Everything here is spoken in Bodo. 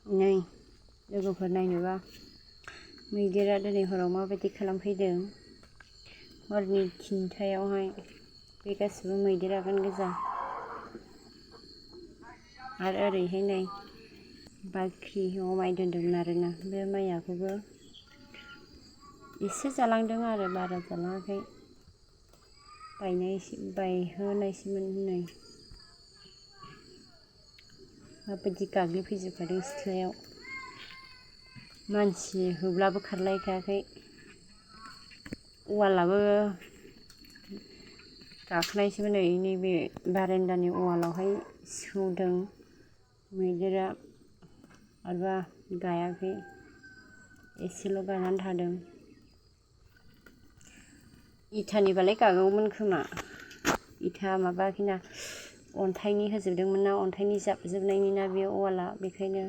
नै लोगोफोर नायनोबा मैदेरा दिनै हराव माबायदि खालामफैदों हरनि 3टायावहाय बे गासिबो मैदेर आगान गोजा आरो ओरैहाय नै बाख्रियाव माइ दोनदोंमोन आरोना बे माइखौबो एसे जालांदों आरो बारा जालाङाखै बायहोनायसोमोन नै माबायदि गाग्लिफैजोबखादों सिथ्लायाव मानसि होब्लाबो खारलायखायाखै वालाबो गाखोनायसोमोन नै नैबे बारान्दानि वालावहाय सौदों मैदेरा माबा गायाखै एसेल' गानानै थादों इटानिबालाय गागौमोन खोमा इटा माबाखैना अन्थाइनि होजोबदोंमोन ना अन्थाइनि जाबजोबनायनि ना बे वाला बेखायनो